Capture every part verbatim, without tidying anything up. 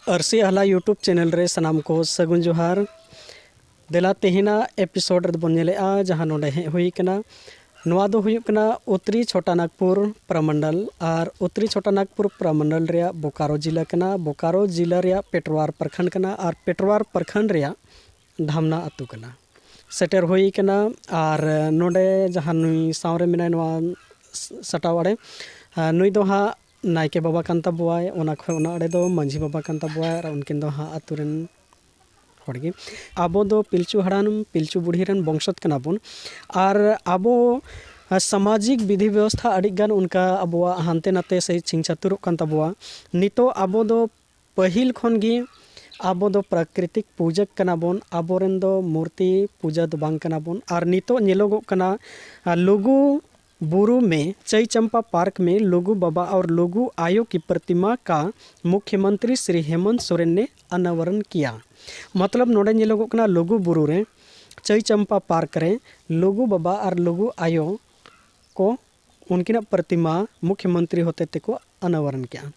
ᱟᱹᱨᱥᱤ ᱟᱦᱞᱟ YouTube channel ᱨᱮ ᱥᱟᱱᱟᱢ ᱠᱚ ᱥᱟᱹᱜᱩᱱ ᱡᱚᱦᱟᱨ᱾ ᱫᱮᱞᱟ, ᱛᱮᱦᱮᱧᱟᱜ ᱮᱯᱤᱥᱳᱰ ᱨᱮᱫᱚ ᱵᱚᱱ ᱧᱮᱞᱮᱜᱼᱟ ᱡᱟᱦᱟᱸ ᱱᱚᱰᱮ ᱦᱮᱡ ᱦᱩᱭ ᱠᱟᱱᱟ᱾ ᱱᱚᱣᱟ ᱫᱚ ᱦᱩᱭᱩᱜ ᱠᱟᱱᱟ ᱩᱛᱛᱨᱤ ᱪᱷᱳᱴᱟ ᱱᱟᱜᱽᱯᱩᱨ ᱯᱨᱟᱢᱚᱱᱰᱚᱞ, ᱟᱨ ᱩᱛᱛᱨᱤ ᱪᱷᱳᱴᱟ ᱱᱟᱜᱽᱯᱩᱨ ᱯᱨᱟᱢᱚᱱᱰᱚᱞ ᱨᱮᱭᱟᱜ ᱵᱳᱠᱟᱨᱳ ᱡᱤᱞᱟ ᱠᱟᱱᱟ, ᱵᱳᱠᱟᱨᱳ ᱡᱤᱞᱟ ᱨᱮᱭᱟᱜ ᱯᱮᱴᱣᱟᱨ ᱯᱨᱚᱠᱷᱚᱸᱰ ᱠᱟᱱᱟ, ᱟᱨ ᱯᱮᱴᱣᱟᱨ ᱯᱨᱚᱠᱷᱚᱸᱰ ᱨᱮᱭᱟᱜ ᱫᱷᱟᱢᱱᱟ ᱟᱹᱛᱩ ᱠᱟᱱᱟ᱾ ᱥᱮᱴᱮᱨ ᱦᱩᱭ ᱠᱟᱱᱟ, ᱟᱨ ᱱᱚᱰᱮ ᱡᱟᱦᱟᱸ ᱱᱩᱭ ᱥᱟᱶᱨᱮ ᱢᱮᱱᱟᱭ ᱱᱚᱣᱟ ᱥᱟᱴᱟᱣ ᱟᱲᱮ, ᱱᱩᱭ ᱫᱚ ᱦᱟᱸᱜ ᱱᱟᱭᱠᱮ ᱵᱟᱵᱟ ᱠᱟᱱ ᱛᱟᱵᱚᱣᱟᱭ, ᱚᱱᱟ ᱠᱷᱚᱱ ᱚᱱᱟ ᱟᱲᱮ ᱫᱚ ᱢᱟᱹᱡᱷᱤ ᱵᱟᱵᱟ ᱠᱟᱱ ᱛᱟᱵᱚᱣᱟᱭ, ᱟᱨ ᱩᱱᱠᱤᱱ ᱫᱚ ᱦᱟᱸᱜ ᱟᱹᱛᱩ ᱨᱮᱱ ᱦᱚᱲ ᱜᱮ᱾ ᱟᱵᱚ ᱫᱚ ᱯᱤᱞᱪᱩ ᱦᱟᱲᱟᱢ ᱯᱤᱞᱪᱩ ᱵᱩᱲᱦᱤ ᱨᱮᱱ ᱵᱚᱝᱥᱚᱛ ᱠᱟᱱᱟ ᱵᱚᱱ, ᱟᱨ ᱟᱵᱚ ᱥᱟᱢᱟᱡᱤᱠ ᱵᱤᱫᱷᱤ ᱵᱮᱵᱚᱥᱛᱷᱟ ᱟᱹᱰᱤ ᱜᱟᱱ ᱚᱱᱠᱟ ᱟᱵᱚᱣᱟᱜ ᱦᱟᱱᱛᱮ ᱱᱟᱛᱮ ᱥᱮ ᱪᱷᱤᱝ ᱪᱷᱟᱹᱛᱩᱨᱚᱜ ᱠᱟᱱ ᱛᱟᱵᱚᱣᱟ᱾ ᱱᱤᱛᱚᱜ ᱟᱵᱚ ᱫᱚ ᱯᱟᱹᱦᱤᱞ ᱠᱷᱚᱱ ᱜᱮ ᱟᱵᱚ ᱫᱚ ᱯᱨᱟᱠᱨᱤᱛᱤᱠ ᱯᱩᱡᱟᱹ ᱠᱟᱱᱟ ᱵᱚᱱ, ᱟᱵᱚᱨᱮᱱ ᱫᱚ ᱢᱩᱨᱛᱤ ᱯᱩᱡᱟᱹ ᱫᱚ ᱵᱟᱝ ᱠᱟᱱᱟ ᱵᱚᱱ᱾ ᱟᱨ ᱱᱤᱛᱚᱜ ᱧᱮᱞᱚᱜᱚᱜ ᱠᱟᱱᱟ, ᱟᱨ ᱞᱩᱜᱩ ᱵᱩᱨᱩ ᱢᱮ, ᱪᱟᱹᱭ ᱪᱟᱢᱯᱟ ᱯᱟᱨᱠ ᱢᱮ, ᱞᱩᱜᱩ ᱵᱟᱵᱟ ᱟᱨ ᱞᱩᱜᱩ ᱟᱭᱳ ᱠᱤ ᱯᱨᱚᱛᱤᱢᱟ ᱠᱟ ᱢᱩᱠᱷᱭᱚᱢᱚᱱᱛᱨᱤ ᱥᱨᱤ ᱦᱮᱢᱚᱱᱛ ᱥᱚᱨᱮᱱ ᱱᱮ ᱟᱱᱟᱣᱨᱚᱱ ᱠᱤᱭᱟ᱾ ᱢᱚᱛᱞᱚᱵ, ᱱᱚᱰᱮ ᱧᱮᱞᱚᱜᱚᱜ ᱠᱟᱱᱟ ᱞᱩᱜᱩ ᱵᱩᱨᱩ ᱨᱮ, ᱪᱟᱹᱭ ᱪᱟᱢᱯᱟ ᱯᱟᱨᱠ ᱨᱮ ᱞᱩᱜᱩ ᱵᱟᱵᱟ ᱟᱨ ᱞᱩᱜᱩ ᱟᱭᱳ ᱠᱚ ᱩᱱᱠᱤᱱᱟᱜ ᱯᱨᱚᱛᱤᱢᱟ ᱢᱩᱠᱷᱭᱚᱢᱚᱱᱛᱨᱤ ᱦᱚᱛᱮ ᱛᱮᱠᱚ ᱟᱱᱟᱣᱨᱚᱱ ᱠᱮᱜᱼᱟ᱾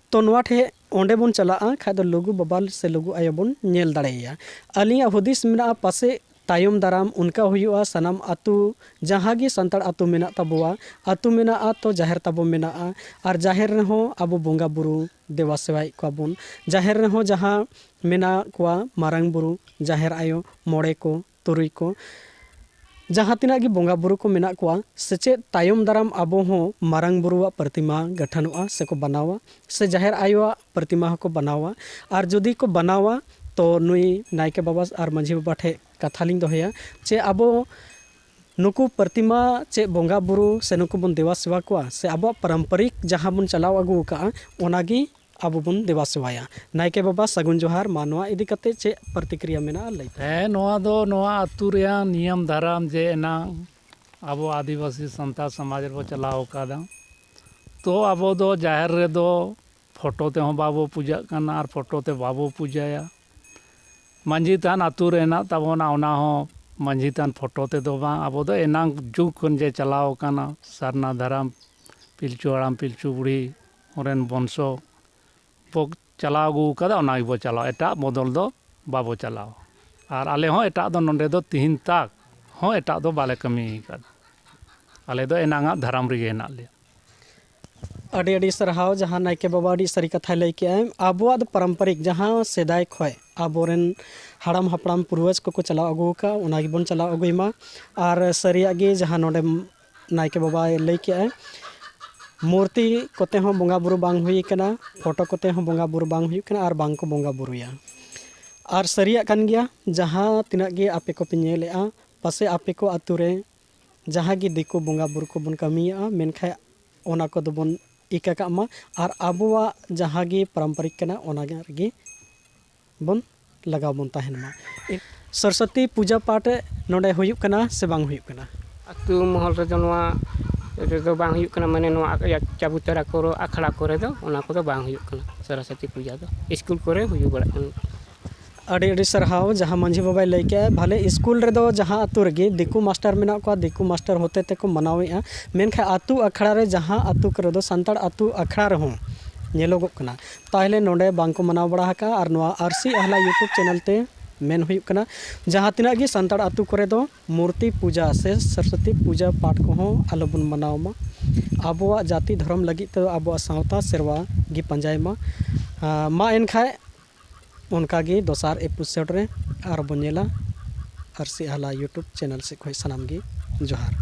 ᱛᱚ ᱱᱚᱣᱟ ᱴᱷᱮᱡ ᱚᱸᱰᱮ ᱵᱚᱱ ᱪᱟᱞᱟᱜᱼᱟ ᱠᱷᱟᱡ ᱫᱚ ᱞᱩᱜᱩ ᱵᱟᱵᱟ ᱥᱮ ᱞᱩᱜᱩ ᱟᱭᱳ ᱵᱚᱱ ᱧᱮᱞ ᱫᱟᱲᱮᱭᱟᱭᱟ᱾ ᱟᱹᱞᱤᱧᱟᱜ ᱦᱩᱫᱤᱥ ᱢᱮᱱᱟᱜᱼᱟ, ᱯᱟᱥᱮᱡ ᱛᱟᱭᱚᱢ ᱫᱟᱨᱟᱢ ᱚᱱᱠᱟ ᱦᱩᱭᱩᱜᱼᱟ, ᱥᱟᱱᱟᱢ ᱟᱹᱛᱩ, ᱡᱟᱦᱟᱸ ᱜᱮ ᱥᱟᱱᱛᱟᱲ ᱟᱹᱛᱩ ᱢᱮᱱᱟᱜ ᱛᱟᱵᱚᱣᱟ, ᱟᱹᱛᱩ ᱢᱮᱱᱟᱜᱼᱟ ᱛᱚ ᱡᱟᱦᱮᱨ ᱛᱟᱵᱚ ᱢᱮᱱᱟᱜᱼᱟ, ᱟᱨ ᱡᱟᱦᱮᱨ ᱨᱮᱦᱚᱸ ᱟᱵᱚ ᱵᱚᱸᱜᱟ ᱵᱩᱨᱩ ᱫᱮᱵᱟ ᱥᱮᱵᱟᱭᱮᱫ ᱠᱚᱣᱟ ᱵᱚᱱ᱾ ᱡᱟᱦᱮᱨ ᱨᱮᱦᱚᱸ ᱡᱟᱦᱟᱸ ᱢᱮᱱᱟᱜ ᱠᱚᱣᱟ ᱢᱟᱨᱟᱝ ᱵᱩᱨᱩ, ᱡᱟᱦᱮᱨ ᱟᱭᱳ, ᱢᱚᱬᱮ ᱠᱚ, ᱛᱩᱨᱩᱭ ᱠᱚ, ᱡᱟᱦᱟᱸ ᱛᱤᱱᱟᱹᱜ ᱜᱮ ᱵᱚᱸᱜᱟ ᱵᱩᱨᱩ ᱠᱚ ᱢᱮᱱᱟᱜ ᱠᱚᱣᱟ, ᱥᱮᱪᱮᱫ ᱛᱟᱭᱚᱢ ᱫᱟᱨᱟᱢ ᱟᱵᱚ ᱦᱚᱸ ᱢᱟᱨᱟᱝ ᱵᱩᱨᱩᱣᱟᱜ ᱯᱨᱚᱛᱤᱢᱟ ᱜᱚᱴᱷᱚᱱᱚᱜᱼᱟ ᱥᱮᱠᱚ ᱵᱮᱱᱟᱣᱟ, ᱥᱮ ᱡᱟᱦᱮᱨ ᱟᱭᱳᱣᱟᱜ ᱯᱨᱚᱛᱤᱢᱟ ᱦᱚᱸᱠᱚ ᱵᱮᱱᱟᱣᱟ᱾ ᱟᱨ ᱡᱩᱫᱤ ᱠᱚ ᱵᱮᱱᱟᱣᱟ, ᱛᱚ ᱱᱩᱭ ᱱᱟᱭᱠᱮ ᱵᱟᱵᱟ ᱟᱨ ᱢᱟᱹᱡᱷᱤ ᱵᱟᱵᱟ ᱴᱷᱮᱡ ᱠᱟᱛᱷᱟ ᱞᱤᱧ ᱫᱚᱦᱚᱭᱟ, ᱪᱮ ᱟᱵᱚ ᱱᱩᱠᱩ ᱯᱨᱚᱛᱤᱢᱟ ᱪᱮ ᱵᱚᱸᱜᱟ ᱵᱩᱨᱩ ᱥᱮ ᱱᱩᱠᱩ ᱵᱚᱱ ᱫᱮᱵᱟ ᱥᱮᱵᱟ ᱠᱚᱣᱟ, ᱥᱮ ᱟᱵᱚᱣᱟᱜ ᱯᱟᱨᱚᱢᱯᱚᱨᱤᱠ ᱡᱟᱦᱟᱸ ᱵᱚᱱ ᱪᱟᱞᱟᱣ ᱟᱹᱜᱩ ᱟᱠᱟᱫᱼᱟ, ᱚᱱᱟᱜᱮ ᱟᱵᱚ ᱵᱚᱱ ᱫᱮᱵᱟ ᱥᱮᱵᱟᱭᱟ᱾ ᱱᱟᱭᱠᱮ ᱵᱟᱵᱟ, ᱥᱟᱹᱜᱩᱱ ᱡᱚᱦᱟᱨ᱾ ᱢᱟ, ᱱᱚᱣᱟ ᱤᱫᱤ ᱠᱟᱛᱮ ᱪᱮᱫ ᱯᱨᱚᱛᱤᱠᱨᱤᱭᱟ ᱢᱮᱱᱟᱜᱼᱟ, ᱞᱟᱹᱭ ᱯᱮ᱾ ᱦᱮᱸ, ᱱᱚᱣᱟ ᱫᱚ ᱱᱚᱣᱟ ᱟᱹᱛᱩ ᱨᱮᱭᱟᱜ ᱱᱤᱭᱚᱢ ᱫᱷᱟᱨᱟᱢ ᱡᱮ ᱮᱱᱟᱝ ᱟᱵᱚ ᱟᱹᱫᱤᱵᱟᱹᱥᱤ ᱥᱟᱱᱛᱟᱲ ᱥᱚᱢᱟᱡᱽ ᱨᱮᱵᱚ ᱪᱟᱞᱟᱣ ᱟᱠᱟᱫᱟ᱾ ᱛᱚ ᱟᱵᱚ ᱫᱚ ᱡᱟᱦᱮᱨ ᱨᱮᱫᱚ ᱯᱷᱳᱴᱳ ᱛᱮᱦᱚᱸ ᱵᱟᱵᱚ ᱯᱩᱡᱟᱹᱜ ᱠᱟᱱᱟ ᱟᱨ ᱯᱷᱳᱴᱳ ᱛᱮ ᱵᱟᱵᱚ ᱯᱩᱡᱟᱹᱭᱟ᱾ ᱢᱟᱹᱡᱷᱤ ᱛᱷᱟᱱ ᱟᱹᱛᱩ ᱨᱮ ᱦᱮᱱᱟᱜ ᱛᱟᱵᱚᱱᱟ, ᱚᱱᱟ ᱦᱚᱸ ᱢᱟᱹᱡᱷᱤ ᱛᱷᱟᱱ ᱯᱷᱳᱴᱳ ᱛᱮᱫᱚ ᱵᱟᱝ, ᱟᱵᱚ ᱫᱚ ᱮᱱᱟᱝ ᱡᱩᱜᱽ ᱠᱷᱚᱱ ᱡᱮ ᱪᱟᱞᱟᱣ ᱟᱠᱟᱱᱟ ᱥᱟᱨᱱᱟ ᱫᱷᱟᱨᱟᱢ, ᱯᱤᱞᱪᱩ ᱦᱟᱲᱟᱢ ᱯᱤᱞᱪᱩ ᱵᱩᱲᱦᱤ ᱨᱮᱱ ᱵᱚᱝᱥᱚ ᱵᱚᱠ-, ᱪᱟᱞᱟᱣ ᱟᱹᱜᱩ ᱟᱠᱟᱫᱟ, ᱚᱱᱟ ᱜᱮᱵᱚ ᱪᱟᱞᱟᱣᱟ, ᱮᱴᱟᱜ ᱵᱚᱫᱚᱞ ᱫᱚ ᱵᱟᱵᱚ ᱪᱟᱞᱟᱣᱟ᱾ ᱟᱨ ᱟᱞᱮ ᱦᱚᱸ ᱮᱴᱟᱜ ᱫᱚ ᱱᱚᱰᱮ ᱫᱚ ᱛᱤᱦᱤᱧ ᱛᱟᱠ ᱦᱚᱸ ᱮᱴᱟᱜ ᱫᱚ ᱵᱟᱞᱮ ᱠᱟᱹᱢᱤ ᱟᱠᱟᱫᱟ᱾ ᱟᱞᱮ ᱫᱚ ᱮᱱᱟᱝᱟᱜ ᱫᱷᱟᱨᱟᱢ ᱨᱮᱜᱮ ᱦᱮᱱᱟᱜ ᱞᱮᱭᱟ᱾ ᱟᱹᱰᱤ ᱟᱹᱰᱤ ᱥᱟᱨᱦᱟᱣ, ᱡᱟᱦᱟᱸ ᱱᱟᱭᱠᱮ ᱵᱟᱵᱟ ᱟᱹᱰᱤ ᱥᱟᱹᱨᱤ ᱠᱟᱛᱷᱟᱭ ᱞᱟᱹᱭ ᱠᱮᱜᱼᱟ᱾ ᱟᱵᱚᱣᱟᱜ ᱫᱚ ᱯᱟᱨᱚᱢᱯᱚᱨᱤᱠ, ᱡᱟᱦᱟᱸ ᱥᱮᱫᱟᱭ ᱠᱷᱚᱱ ᱟᱵᱚᱨᱮᱱ ᱦᱟᱲᱟᱢ ᱦᱟᱯᱲᱟᱢ ᱯᱩᱨᱵᱚᱡᱽ ᱠᱚᱠᱚ ᱪᱟᱞᱟᱣ ᱟᱹᱜᱩ ᱟᱠᱟᱫ, ᱚᱱᱟ ᱜᱮᱵᱚᱱ ᱪᱟᱞᱟᱣ ᱟᱹᱜᱩᱭ ᱢᱟ᱾ ᱟᱨ ᱥᱟᱹᱨᱤᱭᱟᱜ ᱜᱮ, ᱡᱟᱦᱟᱸ ᱱᱚᱰᱮ ᱱᱟᱭᱠᱮ ᱵᱟᱵᱟᱭ ᱞᱟᱹᱭ ᱠᱮᱜᱼᱟ, ᱢᱩᱨᱛᱤ ᱠᱚᱛᱮ ᱦᱚᱸ ᱵᱚᱸᱜᱟ ᱵᱩᱨᱩ ᱵᱟᱝ ᱦᱩᱭ ᱠᱟᱱᱟ, ᱯᱷᱳᱴᱳ ᱠᱚᱛᱮ ᱦᱚᱸ ᱵᱚᱸᱜᱟ ᱵᱩᱨᱩ ᱵᱟᱝ ᱦᱩᱭᱩᱜ ᱠᱟᱱᱟ ᱟᱨ ᱵᱟᱝ ᱠᱚ ᱵᱚᱸᱜᱟ ᱵᱩᱨᱩᱭᱟ᱾ ᱟᱨ ᱥᱟᱹᱨᱤᱭᱟᱜ ᱠᱟᱱ ᱜᱮᱭᱟ, ᱡᱟᱦᱟᱸ ᱛᱤᱱᱟᱹᱜ ᱜᱮ ᱟᱯᱮ ᱠᱚᱯᱮ ᱧᱮᱞᱮᱜᱼᱟ, ᱯᱟᱥᱮ ᱟᱯᱮ ᱠᱚ ᱟᱹᱛᱩ ᱨᱮ ᱡᱟᱦᱟᱸ ᱜᱮ ᱫᱤᱠᱩ ᱵᱚᱸᱜᱟ ᱵᱩᱨᱩ ᱠᱚᱵᱚᱱ ᱠᱟᱹᱢᱤᱭᱮᱜᱼᱟ, ᱢᱮᱱᱠᱷᱟᱱ ᱚᱱᱟ ᱠᱚᱫᱚ ᱵᱚᱱ ᱤᱠᱟᱹ ᱠᱟᱜ ᱢᱟ ᱟᱨ ᱟᱵᱚᱣᱟᱜ ᱡᱟᱦᱟᱸ ᱜᱮ ᱯᱟᱨᱚᱢᱯᱚᱨᱤᱠ ᱠᱟᱱᱟ, ᱚᱱᱟ ᱨᱮᱜᱮ ᱵᱚᱱ ᱞᱟᱜᱟᱣ ᱵᱚᱱ ᱛᱟᱦᱮᱱ ᱢᱟ᱾ ᱥᱚᱨᱚᱥᱚᱛᱤ ᱯᱩᱡᱟᱹ ᱯᱟᱴ ᱱᱚᱰᱮ ᱦᱩᱭᱩᱜ ᱠᱟᱱᱟ ᱥᱮ ᱵᱟᱝ ᱦᱩᱭᱩᱜ ᱠᱟᱱᱟ? ᱟᱹᱛᱩ ᱢᱚᱦᱚᱞ ᱨᱮᱫᱚ ᱱᱚᱣᱟ ᱨᱮᱫᱚ ᱵᱟᱝ ᱦᱩᱭᱩᱜ ᱠᱟᱱᱟ, ᱢᱟᱱᱮ ᱱᱚᱣᱟ ᱪᱟᱵᱩᱛᱟᱨᱟ ᱠᱚᱨᱮ, ᱟᱠᱷᱲᱟ ᱠᱚᱨᱮ ᱫᱚ ᱚᱱᱟ ᱠᱚᱫᱚ ᱵᱟᱝ ᱦᱩᱭᱩᱜ ᱠᱟᱱᱟ, ᱥᱚᱨᱚᱥᱚᱛᱤ ᱯᱩᱡᱟ ᱫᱚ ᱥᱠᱩᱞ ᱠᱚᱨᱮ ᱦᱩᱭ ᱵᱟᱲᱟᱜ ᱠᱟᱱᱟ᱾ ᱟᱹᱰᱤ ᱟᱹᱰᱤ ᱥᱟᱨᱦᱟᱣ, ᱡᱟᱦᱟᱸ ᱢᱟᱹᱡᱷᱤ ᱵᱟᱵᱟᱭ ᱞᱟᱹᱭ ᱠᱮᱜᱼᱟ, ᱵᱷᱟᱞᱮ ᱥᱠᱩᱞ ᱨᱮᱫᱚ ᱡᱟᱦᱟᱸ ᱟᱹᱛᱩ ᱨᱮᱜᱮ ᱫᱤᱠᱩ ᱢᱟᱥᱴᱟᱨ ᱢᱮᱱᱟᱜ ᱠᱚᱣᱟ, ᱫᱤᱠᱩ ᱢᱟᱥᱴᱟᱨ ᱦᱚᱛᱮ ᱛᱮᱠᱚ ᱢᱟᱱᱟᱣᱮᱫᱼᱟ, ᱢᱮᱱᱠᱷᱟᱱ ᱟᱹᱛᱩ ᱟᱠᱷᱲᱟ ᱨᱮ, ᱡᱟᱦᱟᱸ ᱟᱹᱛᱩ ᱠᱚᱨᱮ ᱫᱚ ᱥᱟᱱᱛᱟᱲ ᱟᱹᱛᱩ ᱟᱠᱷᱲᱟ ᱨᱮᱦᱚᱸ ᱧᱮᱞᱚᱜᱚᱜ ᱠᱟᱱᱟ, ᱛᱟᱦᱚᱞᱮ ᱱᱚᱰᱮ ᱵᱟᱝ ᱠᱚ ᱢᱟᱱᱟᱣ ᱵᱟᱲᱟ ᱟᱠᱟᱫᱼᱟ᱾ ᱟᱨ ᱱᱚᱣᱟ ᱟᱨᱥᱤ ᱟᱦᱞᱟ YouTube ᱪᱮᱱᱮᱞ ᱛᱮ ᱢᱮᱱ ᱦᱩᱭᱩᱜ ᱠᱟᱱᱟ, ᱡᱟᱦᱟᱸ ᱛᱤᱱᱟᱹᱜ ᱜᱮ ᱥᱟᱱᱛᱟᱲ ᱟᱹᱛᱩ ᱠᱚᱨᱮ ᱫᱚ ᱢᱩᱨᱛᱤ ᱯᱩᱡᱟ ᱥᱮ ᱥᱚᱨᱚᱥᱚᱛᱤ ᱯᱩᱡᱟ ᱯᱟᱴ ᱠᱚᱦᱚᱸ ᱟᱞᱚᱵᱚᱱ ᱢᱟᱱᱟᱣ ᱢᱟ᱾ ᱟᱵᱚᱣᱟᱜ ᱡᱟᱹᱛᱤ ᱫᱷᱚᱨᱚᱢ ᱞᱟᱹᱜᱤᱫ ᱛᱮᱫᱚ ᱟᱵᱚᱣᱟᱜ ᱥᱟᱶᱛᱟ ᱥᱮᱨᱣᱟ ᱜᱮ ᱯᱟᱸᱡᱟᱭ ᱢᱟ᱾ ᱟᱨ ᱢᱟ ᱮᱱᱠᱷᱟᱡ ᱚᱱᱠᱟᱜᱮ ᱫᱚᱥᱟᱨ ᱮᱯᱤᱥᱳᱰ ᱨᱮ ᱟᱨ ᱵᱚᱱ ᱧᱮᱞᱟ᱾ ᱟᱨᱥᱤ ᱟᱦᱞᱟ YouTube ᱪᱮᱱᱮᱞ ᱥᱮᱫ ᱠᱷᱚᱱ ᱥᱟᱱᱟᱢ ᱜᱮ ᱡᱚᱦᱟᱨ᱾